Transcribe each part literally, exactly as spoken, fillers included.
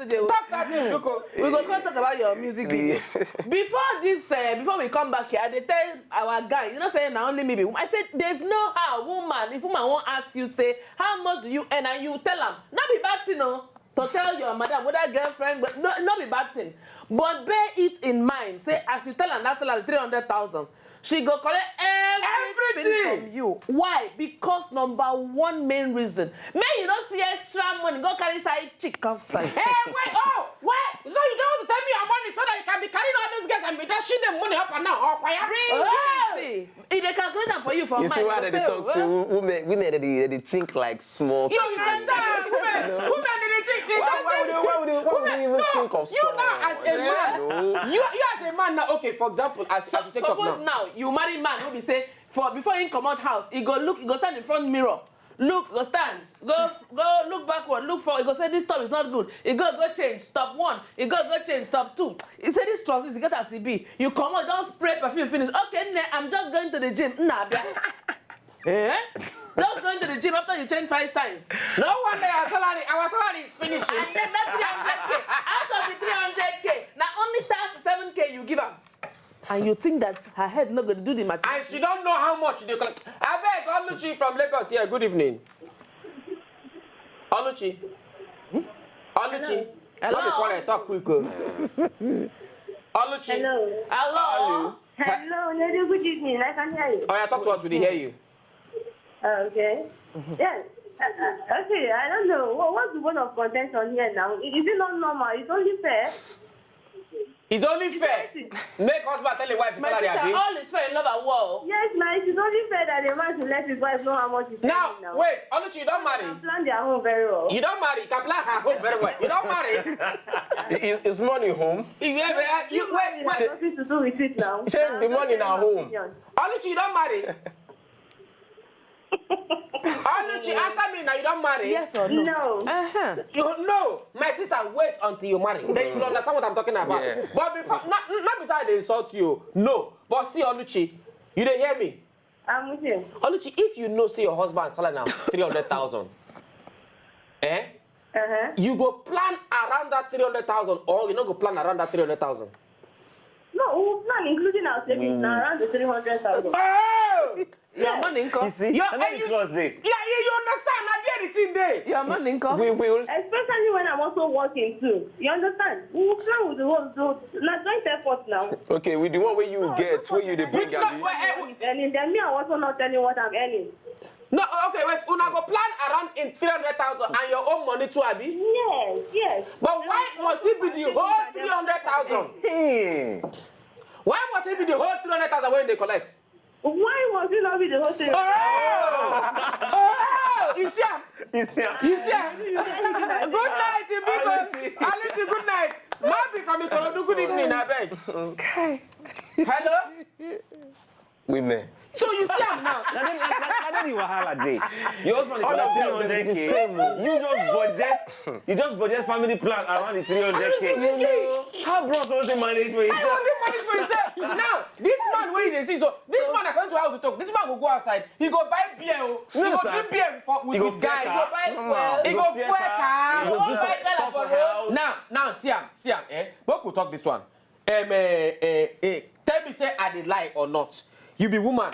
Talk that thing, Duko. We go come talk about your music video. Before this, uh, before we come back here, I dey tell our guy, you know, say na only me be woman. I said, there's no how woman, if woman won't ask you, say, how much do you earn, and you tell am, not be bad thing, no. To tell your madam, whether girlfriend, but no, not be bad thing. But bear it in mind. Say, as you tell am that salary, three hundred thousand, she go collect everything. Everything from you. Why? Because number one main reason, make you no see extra money, go carry side chick outside. Hey, wait, oh, wait. So you don't want to tell me your money so that you can be carrying all those girls and be dashing them money up and down? Oh, quiet. Bring it. He dey calculate am for you for mind. You see why they talk say women, women they, they think like small. You understand? Women, women they think. Why, why would they, why would they, why would they even think of you now as a man? You, you as a man now. Okay, for example, as, as you take up now. Suppose now you marry man who be say for before he come out house, he go look, he go stand in front mirror. Look, go stand, go go look backward, look forward. He go say this top is not good. He go go change top one. He go go change top two. He say this trousers, he get as he be. You come out, don't spray perfume finish. Okay, ne, I'm just going to the gym. Nah, bia. Eh? Just going to the gym after you change five times. No wonder our salary, our salary is finishing. And then that three hundred k, out of the three hundred k, na only thirty-seven k you give am. And you think that her head no go do the matter? And she don't know how much they collect. Abeg, Oluchi from Lagos here. Good evening. Oluchi. Oluchi. Hello. Let me call her, talk quick. Oh. Oluchi. Hello. Hello. Hello, Nedu, good evening. I can hear you. Oh, yeah, talk to us. We dey hear you. Okay. Yes. Uh, uh, okay, I don't know. What, what's the bone of contention here now? I- Is it not normal? It's only fair. It's only fair. Make husband tell the wife his salary, sister, abi? All is fair in love and war. Yes, now it is only fair that a man should let his wife know how much he's earning now. Now, wait, Oluchi, you don't marry? She can plan their home very well. You don't marry? You can plan her home very well. You don't marry? Is, is money home? You, you, you, wait, wait. Has nothing to do with it now. Say the money na home. Oluchi, you don't marry? Oluchi, answer me now. You don't marry? Yes or no? No. Uh-huh. You no, my sister, wait until you marry. Then you will understand what I'm talking about. Yeah. But before, not, not beside they insult you. No. But see, Oluchi, you dey hear me? I'm with you. Oluchi, if you know say your husband salary now three hundred thousand, eh? Uh-huh. You go plan around that three hundred thousand, or you no go plan around that three hundred thousand? No, we will plan, including our savings, now around the three hundred thousand. Oh! Your money nko? You see? Your, and then you, it was there. Yeah, you, you understand? I get it in there. Your money nko? We will. Especially when I'm also working too. You understand? We will plan with the whole, the, na joint effort now. Okay, with the one where you get, where you dey bring, abi? No, eh, eh, and then me, I'm also not telling what I'm earning. No, okay, wait. Una go plan around in three hundred thousand and your own money too, abi? Yes, yes. But why must it be the whole three hundred thousand? Hmm. Why must it be the whole three hundred thousand when they collect? Why must it not be the whole thing? Oh! Oh! You see am? You see am? You see am? Good night, Ibiko. Oluchi, good night. Mabi from Ikorodu, good evening, abeg. Okay. Hello? Women. So you see am now. Na then, na, na, na then the wahala dey. Your husband is all of them, three hundred K. Same. You just budget, you just budget family plan around the three hundred K. How bros wan dey manage for himself? How wan dey manage for himself? Now, this man wey you dey see, so this man, according to how to talk, this man go go outside, he go buy beer, oh, he go drink beer with, with guys. He go buy fuel. He go fuel car. He go buy gala for road. Now, now see am, see am, eh? Make we talk this one. Um, eh, eh, eh, tell me say I dey lie or not. You be woman.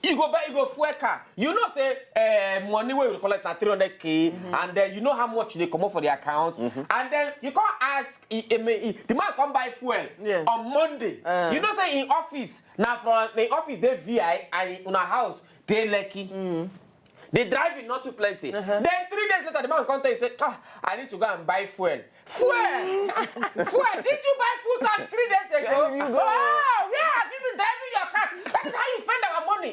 You go buy, you go fuel car. You know say, eh, money wey you collect na three hundred K, and then you know how much they comot for the account, and then you come ask, eh, eh, eh, the man come buy fuel on Monday. You know say in office, na from the office dey V I and una house dey Lekki. The driving not too plenty. Then three days later, the man come tell you say, "Ah, I need to go and buy fuel." Fuel! Fuel! Did you buy fuel tank three days ago? Oh, where have you been driving your car? That is how you spend our money.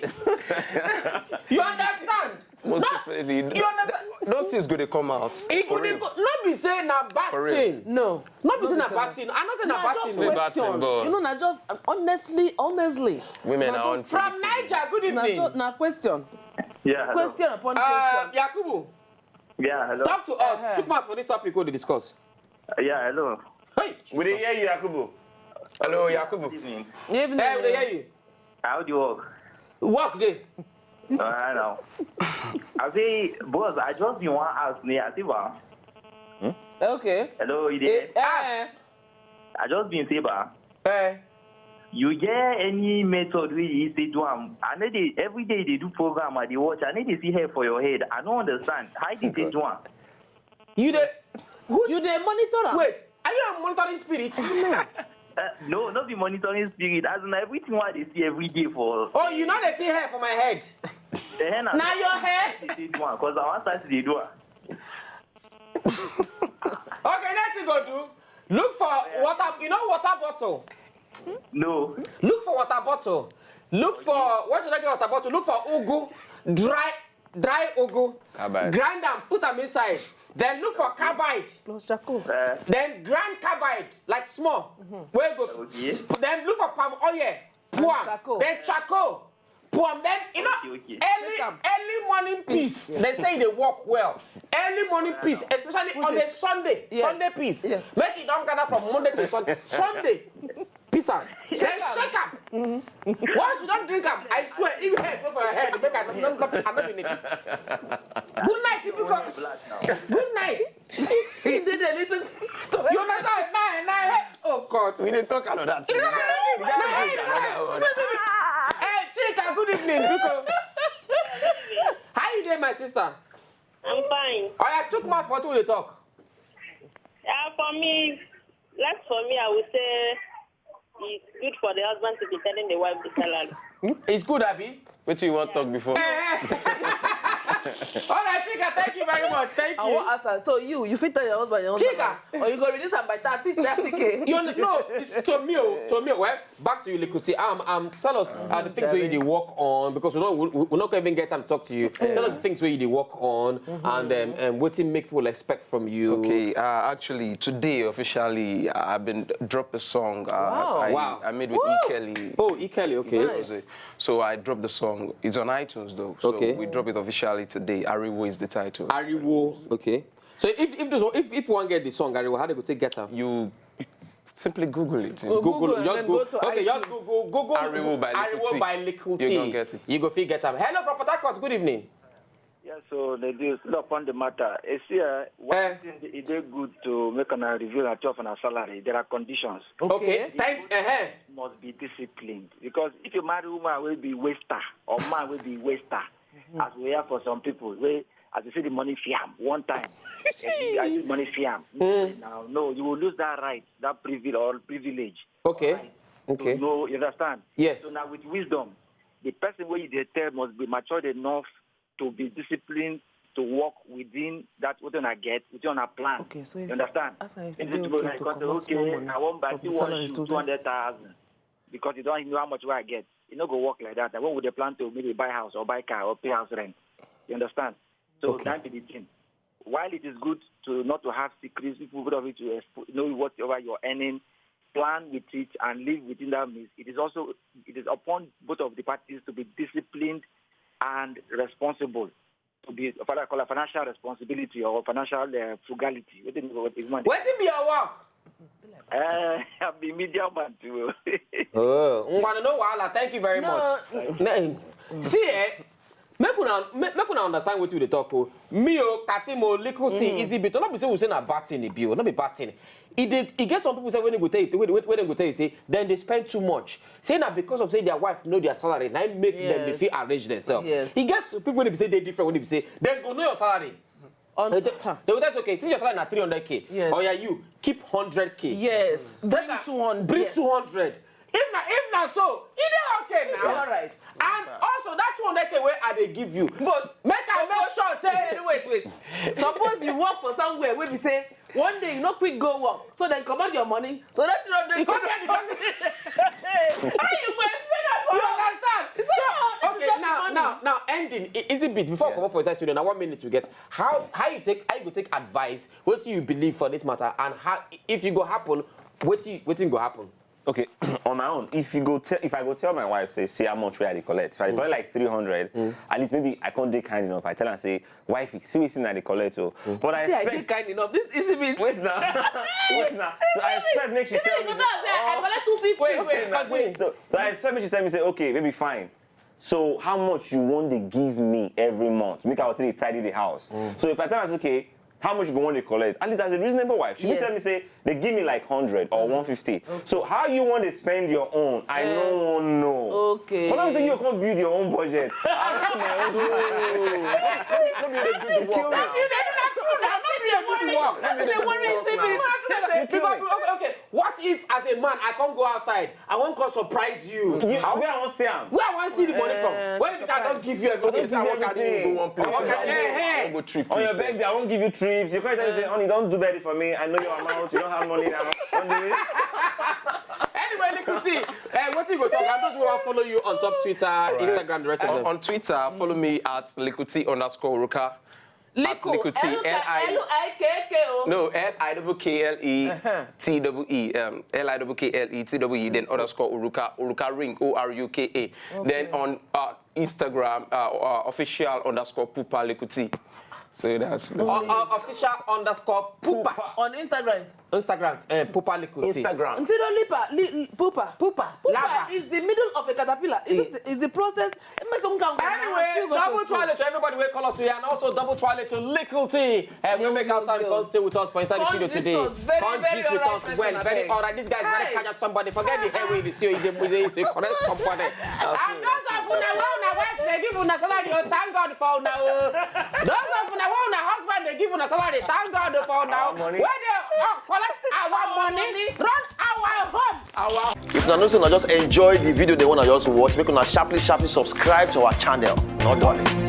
You understand? Most definitely. You understand? Those things go dey come out. It go dey go. No be say na bad thing. No. No be say na bad thing. I know say na bad thing. Bad thing, but you know, na just, um, honestly, honestly. Women are unpredictable. From Niger, good evening. Na question. Yeah, hello. Question upon question. Yakubu. Yeah, hello. Talk to us. Chook mouth for this topic we dey discuss. Uh, yeah, hello. Hey, we dey hear you, Yakubu. Hello, Yakubu. Good evening. Evening. Hey, we dey hear you. How do you work? Work dey. All right now. I say, boss, I just been one ask me, I say, well, Okay. Hello, you Eh, there? eh. I just been say, ba. Eh, You get any method wey you say do am? I know they every day they do program. I dey watch. I know they see hair for your head. I don't understand. How they say do am? you dey You dey monitor am. Wait, are you a monitoring spirit? Uh, no, not be monitoring spirit. As in everything what they see every day for. Oh, you know they see hair for my head. The hair Na your hair. They say do am because I want start to dey do am. Okay, nothing go do. Look for water. You know water bottle. No. Look for water bottle. Look for, what should I get water bottle? Look for ugu, dry, dry ugu. Carbide. Grind am, put am inside. Then look for carbide. Plus charcoal. Uh, Then grind carbide like small. Where go? Okay. Then look for palm oil. Pour am. Charcoal. Then charcoal. Pour am. Then you know Okay, okay. early Shake am. early morning piece. They say they work well. Early morning piece, especially on a Sunday. Yes. Sunday piece. Yes. Make it don't gather from Monday to Sunday. Sunday. Piece am. Then shake am. Once you don't drink am, I swear, if you head go for your head, make I not not I not be naked. Good night, people. Come. Good night. He did dey listen to You understand? Nine, nine, hey. Oh God. We dey talk another thing. Hey, Chika, good evening. Biko. How you doing, my sister? I'm fine. Oh, I took mouth for two to talk. Uh, for me, less for me, I would say it's good for the husband to be telling the wife the salary. It's good, Abby. Wetin you wan talk before? All right, Chika, thank you very much. Thank I you. wan ask her. So you, you fit tell your husband, your husband, Chika. Or you go reduce am by thirty, thirty k. You know, no, it's to me, oh, to me, oh, eh? Back to you, Likuti. Um, um, tell us uh, the things where you dey work on because we don't, we, we not even get time to talk to you. Tell us the things where you dey work on and um, and what make people expect from you. Okay, uh, actually today officially I've been drop a song uh, Wow. I, Wow. I made with E. Kelly. Oh, E. Kelly, okay. That was it. So I dropped the song. It's on iTunes though. So Okay. We drop it officially today. Ariwo is the title. Ariwo, okay. So if if those if if one get the song Ariwo, how they go take get am? You simply Google it. Go Google and just then go, go to okay, just iTunes. go go Google Ariwo by Ariwo Likuti. by Likuti. You gonna get it. You go fit get am. Hello from Port Harcourt. Good evening. Yeah, so they do still upon the matter. You see, uh, one Eh. thing it dey good to make a reveal and of on a salary. There are conditions. Okay. Thank. Uh-huh. Must be disciplined because if you marry woman will be waster or man will be waster, as we hear for some people, we as you see the money fiam one time, I use money fiam. Now, no, you will lose that right, that privilege or privilege. Okay. Right? Okay. So, no, you understand? Yes. So now with wisdom, the person where you dey tell must be matured enough to be disciplined to work within that what I get, within a plan. Okay, so if You understand? As I if If you you dey do okay like to God say, comot small okay, money I wan buy from still the one salary shoe to two hundred thousand because you don't know how much I get. You no go work like that. And when would they plan to maybe buy house or buy car or pay house rent? You understand? So Okay. That be the thing. While it is good to not to have secrets, people would have to expo- know whatever you're earning, plan with it and live within that means. It is also it is upon both of the parties to be disciplined and responsible. To be what I call a financial responsibility or financial uh, frugality. What do you mean? Wetin be your work? Uh, I've been media man too. Oh, Ngwana, no wahala. Thank you very No. Much. Nah, see, eh? Make una make, make una understand wetin we dey talk o. Me o, Katim o, Likuti, Easy Beat. No be say we say na bad thing e be o. No be bad thing. E dey e get some people say when they go tell you when, when, when they go tell you say then they spend too much. Say na because of say their wife know their salary, na im make them dey fit Yes. Arrange themselves. Yes. E get some people wey dey be say dey different when they be say dem go know your salary. On, They, they, huh. they will tell you, okay, since your salary na three hundred k, Yes. oh yeah, you keep hundred k. Yes. Bring Take a- two hundred. Bring Yes. two hundred. If na if na so, e dey okay now. All right. And also that two hundred k wey I dey give you, But make I make sure say wait, wait, wait. Suppose you work for somewhere where we say one day you no quick go work, so then comot your money. So that three hundred You come get the How you go explain that You one? Understand? It's not- this is Okay, not now, money. Now, now, ending. E- Easy Beat. Before I come up for inside studio, now one minute we get. How how you take how you go take advice? What do you believe for this matter? And how if you go happen, what you what go happen? Okay, on my own, if you go tell, if I go tell my wife, say, see how much we I dey collect. If I dey collect like three hundred, at least maybe I can't dey kind enough. I tell her, say, wife, see wetin I dey collect o. But I See, I expect. dey kind enough. This Easy Beat. Wait now, wait now. So I expect make she If tell you me. go tell her say I collect two fifty. Wait, wait, continue. So, so I expect me to tell me say, okay, baby, fine. So how much you want to give me every month? Make I want to tidy the house. So if I tell her, okay, how much you go want to collect. At least as a reasonable wife, she will Yes. tell me say they give me like hundred or one fifty. So how you want to spend your own? I Eh. no wan know. Okay. But I'm saying you can't build your own budget. I have my own. No be you dey do the work. Kill me. You dey do that true now. No be dey worry. No be dey worry. Say me. You kill me. Okay, okay. What if, as a man, I can't go outside? I won't come surprise you. You, I where I wan see am? Where I want to see the money from? Eh, What if I don't give you everything? Don't give you everything. Go place. Okay. I won't carry you go one place. On your birthday, I won't give you trips. You can't tell me say, "Honey, don't do birthday for me. I know your amount. You don't have money now. Don't do it." Anyway, Likuti, uh, what you go talk? And those who want follow you on top Twitter, Instagram, the rest of On, them. On Twitter, follow me at Likuti underscore Uruka. Liko, Likuti, L L I- L I K K O. No, L I double K L E T double E. Um, L I double K L E T double E, then underscore Uruka, Uruka Ring, O R U K A. Then on uh, Instagram, uh, uh, official underscore Pupa Likuti. So that's, that's Uh, uh, official underscore Pupa. On Instagram. Instagram, uh, Pupa Likuti. Instagram. Until the lipa, li, pupa. Pupa. Pupa Lava. Is the middle of a caterpillar. Is it? Is the process. Anyway, double twale to everybody wey call us today, and also double twale to Likuti. Uh, we make our time come stay with us for inside the studio today. Come gist with us well, very alright. This guy is very casual somebody. Forget the hair wey you see, he's a, he's a, he's a correct somebody. And those of una wey una wife dey give una salary, oh, thank God for una, oh. Those of una wey una husband dey give una salary, thank God for una, oh. Wey dey, uh, collect our money, run our home. If una know say una just enjoy the video, they wanna just watch, make una sharply sharply subscribe to our channel. Not done.